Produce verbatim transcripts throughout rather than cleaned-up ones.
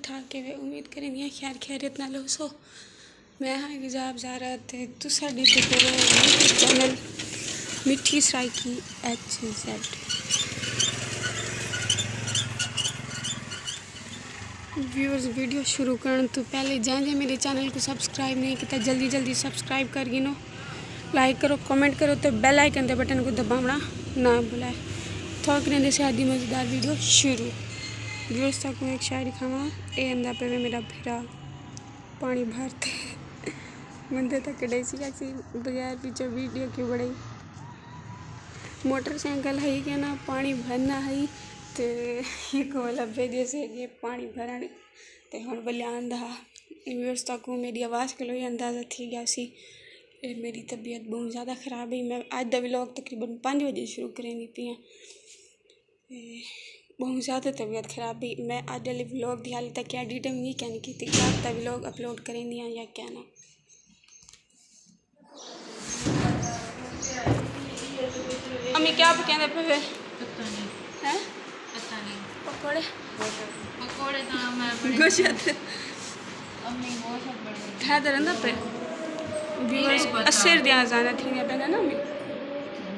تھا کہ میں امید کریندی ہاں خیر خیریت نال ہوسو۔ میں ہاں ایجاب زہرا تے تساں ݙیہدے پئے ہو میڈے channel Mithi Saraiki H Z. Viewers, video شروع کرݨ توں پہلے جیں جیں میݙے چینل کوں سبسکرائب نہیں کیتا، جلدی جلدی سبسکرائب کر گھنو، لائک کرو، کمنٹ کرو تے بیل آئیکن دے بٹن کوں دباوݨا نہ بھلائے۔ تھوک نے دے سیادی مزیدار ویڈیو شروع۔ ویورز، تہاکوں ہک شاعری کھاواں، اے آندا پئے وے میݙا بھرا پاݨی بھر تے مندے تک ݙیسی آکھسی بغیر پچھوں ویڈیو کیوں بݨائی۔ موٹر سائیکل ہئی کہ نہ پاݨی بھرنا ہئی تے ہک والا بھیجے سے جے پاݨی بھرݨ تے ہݨ ولے آندا ہا۔ ویورز، تہاکوں میݙی آواز کولوں ہی اندازہ تھی ڳیا سی۔ اے میݙی طبیعت ٻہوں زیادہ خراب ہئی۔ میں اڄ دا ولاگ تقریباً پنج وڄے شروع کریندی پئی ہاں۔ اے، ٻہوں زیادہ طبیعت خراب ہئی۔ میں اڄ والے ولاگ دی حالی تک ایڈیٹنگ نہیں کینی کیتی۔ رات دا ولاگ اپلوڈ کریندی ہاں یا کیا نہ۔ امی کیا پکیندے پئے وے؟ پتہ نہیں۔ ہیں؟ پتہ نہیں۔ پکوڑے؟ پکوڑے تاں میں بݨے گوشت۔ امی گوشت بݨے۔ حیدر آندا پئے۔ ویورز، میرے پتہ۔ عصر دیاں اذاناں تھیندیاں پئین نا امی۔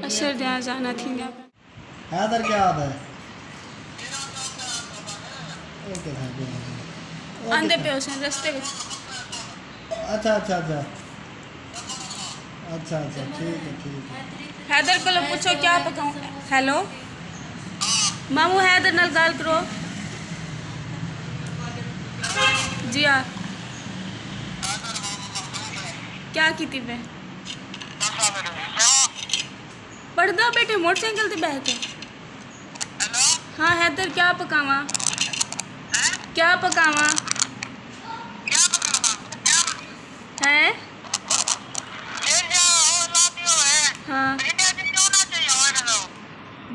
عصر دیاں اذاناں تھیندیاں پئین۔ حیدر کیا آہدا ہے؟ Okay, think U. اوکے، آندے تھینک یو۔ پئے ہوسن رستے وچ۔ اچھا، اچھا، اچھا۔ اچھا، اچھا، ٹھیک ہے، ٹھیک ہے۔ حیدر کولوں پچھو کیا پکاؤں؟ ہیلو، ماموں حیدر نال ڳالھ کرو۔ جی ہاں۔ کیا کیتی پئے؟ پڑھدا ٻیٹھے موٹر سائیکل تے ٻہہ کے۔ ہاں حیدر، کیا پکاواں؟ کیا پکاواں؟ ہیں؟ ہاں۔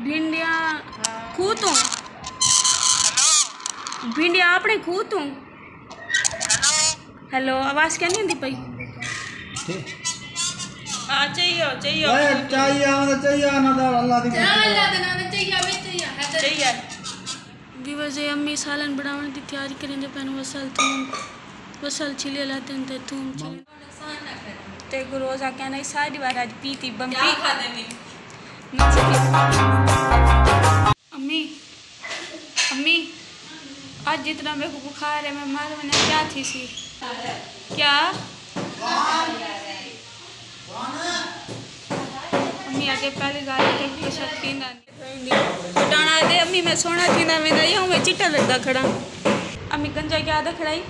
بھنڈیاں کھوہ توں؟ بھنڈیاں اپݨے کھوہ توں؟ ہیلو، آواز کیوں نہیں آندی پئی؟ ٹھیک۔ ہاں، چاہیے، چاہیے۔ اے، چاہیے، آواز چاہیے، نہ تو اللہ دی چاہیے، اللہ دے ناں تے چاہیے، میں چاہیے، حیدر۔ چاہیے۔ ویورز، اے امی سالن بݨاوݨ دی تیاری کریندے پئن۔ وصل تھوم، وصل چھلے لاتن تے تھوم چھلے۔ تے گروزہ کہنا، ساݙی وار اڄ پیتی بمبی۔ کیا کھادے میں؟ امی، امی، اڄ جتنا میکوں بخار ہے، میں مر ونڄاں، کیا تھیسی؟ کیا؟ امی آہدے پہلی ڳالھ ہے کہ کجھ شک تھیندا نہیں۔ پٹاݨا آہدے، امی میں سوہݨا تھیندا ویندا یا میں چٹا لڳدا کھڑاں؟ امی گنجا کیا آہدا کھڑائی؟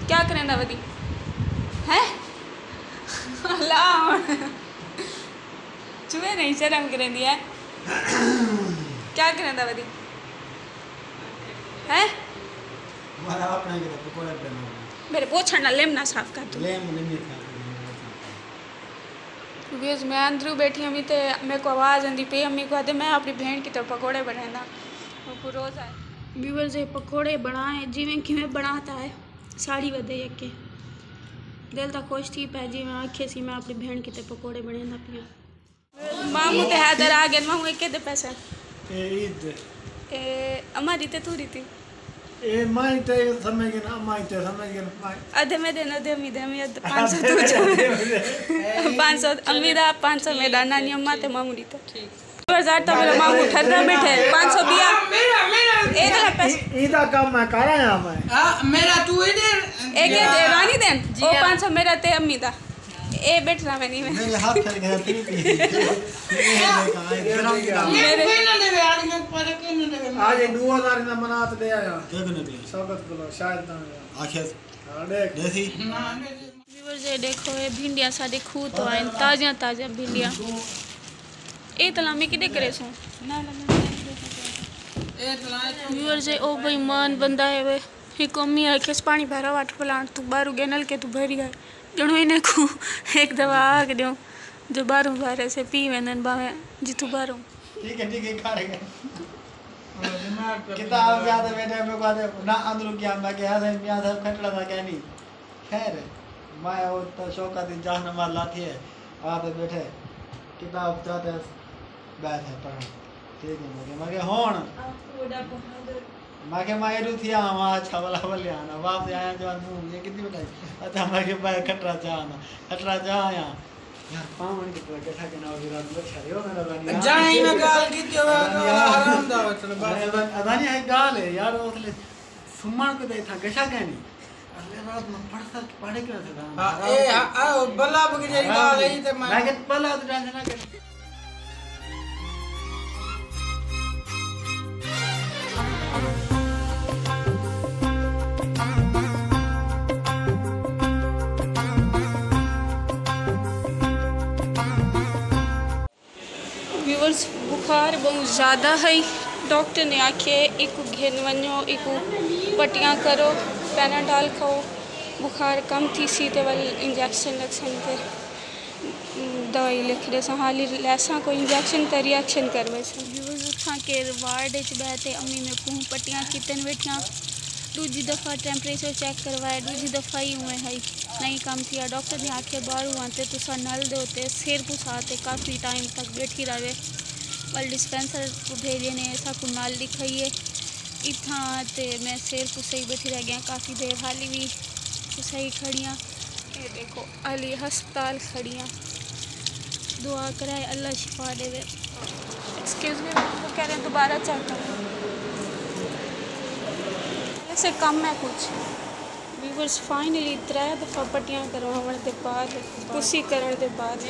کیا کریندا ودی؟ ہیں؟ اللہ ہݨ۔ چوہے نہیں شرم کریندی ہے۔ کیا کریندا ودی؟ ہیں؟ مارا اپݨا کیتے پکوڑے پئے بݨاوݨ۔ میݙے پوچھݨ نال لم نہ صاف کر توں۔ لم نہیں کھا۔ ویورز، میں اندروں ٻیٹھی امی تے میکوں آواز آندی پئی، امی کوں آہدے میں اپݨی بھیݨ کیتے پکوڑے بݨیندا۔ میکوں روزہ ہے۔ ویورز، اے پکوڑے بݨائے، جیویں کیویں بݨاتا ہے، ساڑی ودے یکے۔ دل تاں خوش تھی پئے، جیویں آکھیسی میں اپݨی بھیݨ کیتے پکوڑے بݨیندا پیاں۔ ماموں تے حیدر آ ڳئے، ماموں اے کیندے پیسے؟ اے عید دے۔ اے اماں ݙتے، توں ݙتی؟ اے مائی تے سمجھ ڳئے نا، مائی تے سمجھ ڳئے نا، مائی۔ ادھے میں ݙینداں، ادھے امی ݙے، امی ادھ پنج سو توں چا۔ پنج سو امی دا، پنج سو میݙا، نانی اماں تے ماموں ݙتا۔ ٹھیک۔ ݙو ہزار تاں میݙا ماموں ٹھردا ٻیٹھے، پنج سو ٻیا۔ اے تے پیسے۔ ای-، ایدا کم میں کر آیا میں۔ ہاں، میݙا توں ایݙے۔ اے کے دے رانی دین؟ جی او ہاں۔ پنج سو میݙا تے امی دا۔ اے ٻیٹھا میں نہیں میں۔ میرے ہاتھ پھر گیا، پھر بھی۔ میرے آج یہ دو ہزار انہاں منات دے آیا۔ کیا کرنا پیا؟ سوگت بولو، شاید نہ آیا۔ آخر۔ ہاں، ݙیکھ۔ ݙیسی؟ ویورز، اے ݙیکھو، اے بھنڈیاں ساݙے کھوہ توں آئن، تازیاں تازیاں بھنڈیاں۔ اے تلاں میں کݙے کریسوں؟ ویورز، اے او بے ایمان بندہ ہے وے۔ ہک امی آکھیس پاݨی بھرا واٹر پلانٹ توں، ٻاہروں ڳئے نلکے توں بھری آئے۔ ڄݨوں انہیں کوں ہک دفعہ آکھ ݙیوں جو ٻاہروں بھر ایسے پی ویندن، بھاویں جتھوں ٻاہروں۔ ٹھیک ہے، ٹھیک ہے، کھا رہے ہیں۔ کتاب زیادہ بیٹھے میں کہتے نہ اندروں کیا میں کہا تھا میاں صاحب کھٹڑا تھا کہنی۔ خیر، میں او تو شوکت دی جان مار لاتی ہے۔ آ تے بیٹھے، کتاب چاہتے ہیں، بیٹھے پڑھن۔ ٹھیک ہے، مگے، مگے ہون۔ آپ کو بڑا بہادر۔ میں کہ میں ایڈو تھی آواں، اچھا والا ولے آنا، واپس آیا جو آندوں، یہ کتنی بٹائی؟ اچھا، میں کہ میں کھٹرا چا آنا، کھٹرا چا آیا۔ یار، پاون کتنا کٹھا کے نہ ہو، رات میں چھڑے ہو، میرا رانی آ۔ جائیں میں گال کیتی ہوئے، ادانی آ۔ آرام دا وطن، بس۔ ادانی، ادانی ہے گال ہے، یار، وہ تھلے سمن کو دے تھا، گشا کہنی۔ اگلے رات میں پڑھ سک، پڑھ کے نہ سکا۔ ہاں، اے، ہاں، آ، بلا بگڑی جی گال ہے، تے میں میں کہ بلا تو ٹینشن نہ کر۔ ویورز، بخار ٻہوں زیادہ ہئی۔ ڈاکٹر نے آکھیے، ایکوں گھن ونڄو، ایکوں پٹیاں کرو، پیناڈول کھاؤ، بخار کم تھیسی تے ول انجیکشن لڳسن تے دوائی لکھ ݙیساں۔ حالی لیساں کوئی انجیکشن تے ری ایکشن کر ویساں۔ ویورز، اتھاں کیئر وارڈ اچ ٻہہ تے امی میکوں پٹیاں کیتن ویٹھیاں۔ ݙوجھی دفعہ ٹیمپریچر چیک کروائے، ݙوجھی دفعہ ہی اونویں ہئی۔ نئیں کم تھیا۔ ڈاکٹر نے آکھیا، ٻاہروں آتے تساں نل دے اتے سر پسا تے کافی ٹائم تک ٻیٹھی رہوے۔ ول ڈسپنسر کوں بھیجے نے، ساکوں نل ݙکھائیے۔ اتھاں تے میں سر پسائی ٻیٹھی رہ ڳیاں کافی دیر، حالی وی پسائی کھڑیاں۔ اے ݙیکھو، حالی ہسپتال کھڑیاں۔ دعا کرائے اللہ شفا ݙیوے۔ ایکسکیوز می، وہ کہہ رہے ہیں دوبارہ چیک کرو۔ ایسے کم ہے کچھ۔ ویورز، فائنلی ترے دفعہ پٹیاں کرواوݨ دے بعد، پسی کرݨ دے بعد،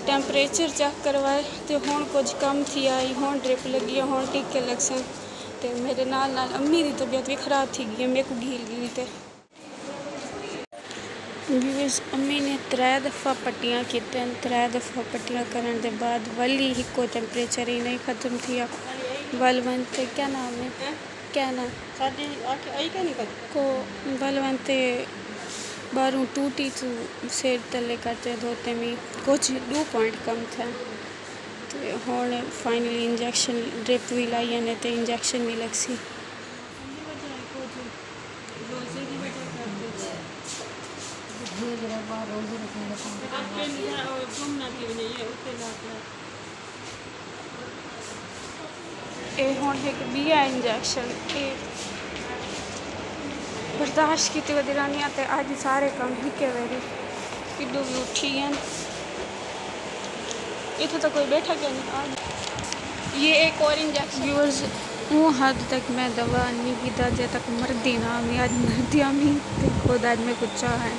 ٹیمپریچر چیک کروائے تے ہݨ کجھ کم تھی آئی، ہݨ ڈرپ لڳی ہے، ہݨ ٹیکے لڳسن۔ تے میݙے نال نال امی دی طبیعت وی خراب تھی ڳئی ہے، میکوں گھیل ڳئی تے۔ ویورز، امی نے ترے دفعہ پٹیاں کیتن، ترے دفعہ پٹیاں کرݨ دے بعد ولی ہکو ٹیمپریچر ہی نئیں ختم تھیا۔ ول ونڄ تے کیا نام ہے؟ ہیں؟ کیا نام؟ ساݙی اکھ آئی کائنی کدی۔ کو ول ونڄ تے ٻاہروں ٹوٹی توں سر تلے کر تے دھوتے می کجھ ݙو پوائنٹ کم تھیا۔ تے ہݨ فائنلی انجیکشن، ڈرپ وی لائی نے تے انجیکشن وی لڳسی۔ اے ہݨ ہک ٻیا انجیکشن، اے برداشت کیتے ودی رہنی آ تے اڄ سارے کم ہکے ویری۔ کݙو وی اٹھی ڳئن۔ اتھوں تاں کوئی ٻیٹھا کائنی۔ آ یہ ایک اور انجیکشن۔ ویورز، اوں حد تک میں دوا نہیں پیتا جے تک مردی نہ آمی۔ اڄ مردی آمی تے خود اڄ میکوں چاہ ہے۔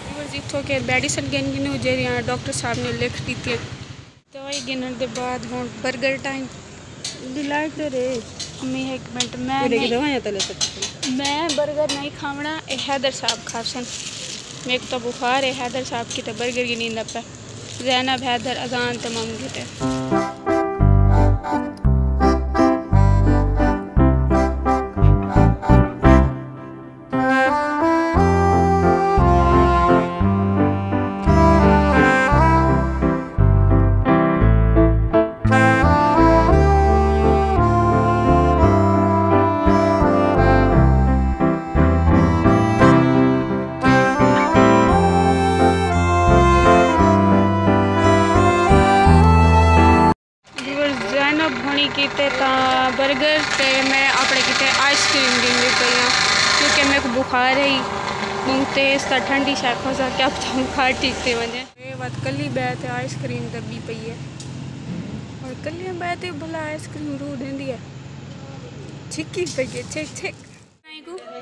ویورز، اتھوں کے میڈیسن گھن گھنوں جیڑھیاں ڈاکٹر صاحب نے لکھ ݙتیاں۔ دوائی گھنݨ دے بعد ہݨ برگر ٹائم۔ ڈیلائٹ تے رے۔ امی ہک منٹ، میں تیرے کی نہیں، دوائیاں تلے سکتی۔ میں برگر نہیں کھاوݨا، اے حیدر صاحب کھاسن۔ میکوں تاں بخار ہے، حیدر صاحب کیتے برگر گھنیندا پیا۔ زینب، حیدر، اذان تے ماموں کیتے۔ ویورز، زینب ہݨی کیتے تاں برگر تے میں اپݨے کیتے آئس کریم گھندی پئی ہاں، کیونکہ میکوں بخار ہئی ٻہوں تیز، تاں ٹھنڈی شے کھوساں، کیا پتہ بخار ٹھیک تھی ونڄے۔ اے وت کلی ٻہہ تے آئس کریم دٻی پئی ہے، اور کلیاں ٻہہ تے بھلا آئس کریم ݙو ݙیندی ہے، چھکی پئی ہے، چھک چھک۔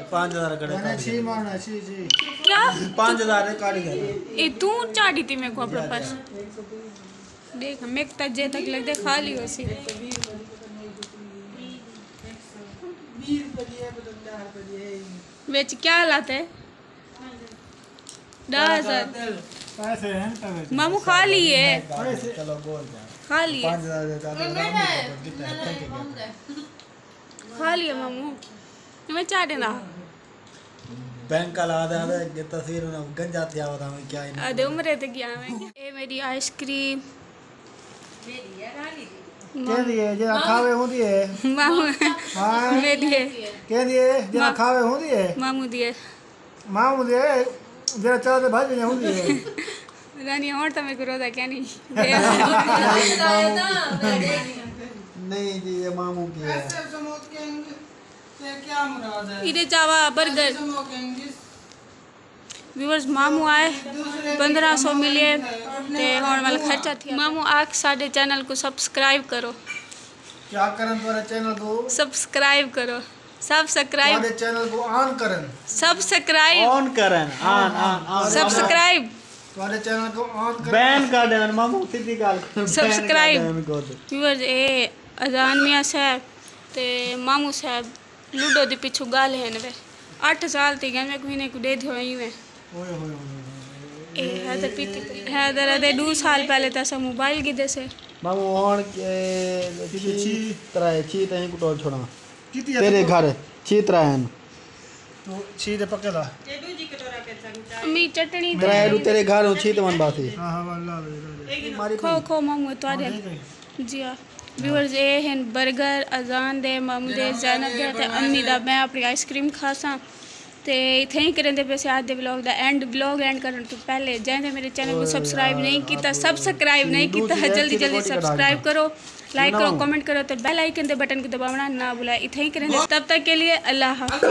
پانچ ہزار کڑے کاٹ گئے۔ کیا؟ پانچ ہزار کاٹ گئے۔ اے توں چاڑی تی میکوں اپݨے پاس۔ ݙیکھ، میک تاں جے تک لڳدے خالی ہوسی۔ وچ کیا حالت ہے؟ ݙاہ ہزار۔ پیسے ہیں تاں وچ۔ ماموں خالی ہے۔ پیسے۔ چلو بول جا۔ خالی ہے۔ پانچ ہزار دے دے۔ خالی ہے ماموں۔ میں چاڑے نا۔ بینک والا آدھا، آدھا کہ تصویر انہاں گنجا تھیا ہوتا، ہمیں کیا ہی نہیں۔ آدھے عمرے تے گیا میں۔ اے میری آئس کریم۔ کیندی ہے؟ جیڑھا کھاوے ہوندی ہے۔ ماموں۔ ہاں۔ میری ہے۔ کیندی ہے؟ جیڑھا ما-، کھاوے ہوندی ہے۔ ماموں دی ہے۔ ماموں دی ہے، جیڑھا چاہ تے بھڄ ونڄے ہوندی ہے۔ رانی ہݨ تاں میکوں روزہ کیا نہیں۔ نہیں جی، یہ ماموں کی ہے۔ ایݙے چاوا برگر۔ ویورز، ماموں آئے، پندرہ سو ملیے تے ہݨ ول خرچہ تھیا۔ ماموں آکھ ساݙے چینل کوں سبسکرائب کرو۔ کیا کرن تہاݙے چینل کوں؟ سبسکرائب کرو۔ سبسکرائب۔ تہاݙے چینل کوں آن کرن۔ سبسکرائب۔ آن کرن، آن، آن، آن۔ سبسکرائب۔ تہاݙے چینل کوں آن کرن۔ بین کر ݙیون ماموں، سدھی ڳالھ کر، بین کر سبسکرائب۔ ݙیون کجھ۔ ویورز، اے اذان میاں صاحب تے ماموں صاحب لوڈو دے پچھوں ڳالھین وے۔ اٹھ سال تھی ڳئے میکوں ہنے کوں ݙیدھے ہوئیں وے۔ اوئے ہوئے ہوئے ہوئے۔ اے حیدر پیتی پئی۔ حیدر ادے ݙو سال پہلے تاں اساں موبائل گھدے سے۔ ماموں ہݨ کے چھی ترائے، چھی تئیں کوں ٹول چھوڑاں۔ کیتی ہے تیرے تو؟ گھر چھی ترائے ہن۔ تو چھی دے پکے دا۔ امی چٹنی ترائے ݙو تیرے گھر ہوں چھی تے ون باسی۔ ہاں، ہاں، واللہ، واللہ، واللہ۔ کھو، کھو ماموں تہاݙے۔ جی ہاں۔ ویورز، اے ہن برگر، اذان دے، ماموں دے، زینب دے تے امی دا۔ میں اپݨی آئس کریم کھاساں۔ تے اتھیں ہی کریندے پئے سے اڄ دے ولاگ دا اینڈ۔ ولاگ اینڈ کرݨ توں پہلے جیندے میرے چینل کوں سبسکرائب نہیں کیتا، سبسکرائب نہیں کیتا، جلدی جلدی سبسکرائب کرو، لائک کرو، کمنٹ کرو تے بیل آئیکن دے بٹن کوں دباوݨا نہ بھلائے۔ اتھیں ہی کریندے، تب تک کے لیے اللہ حافظ۔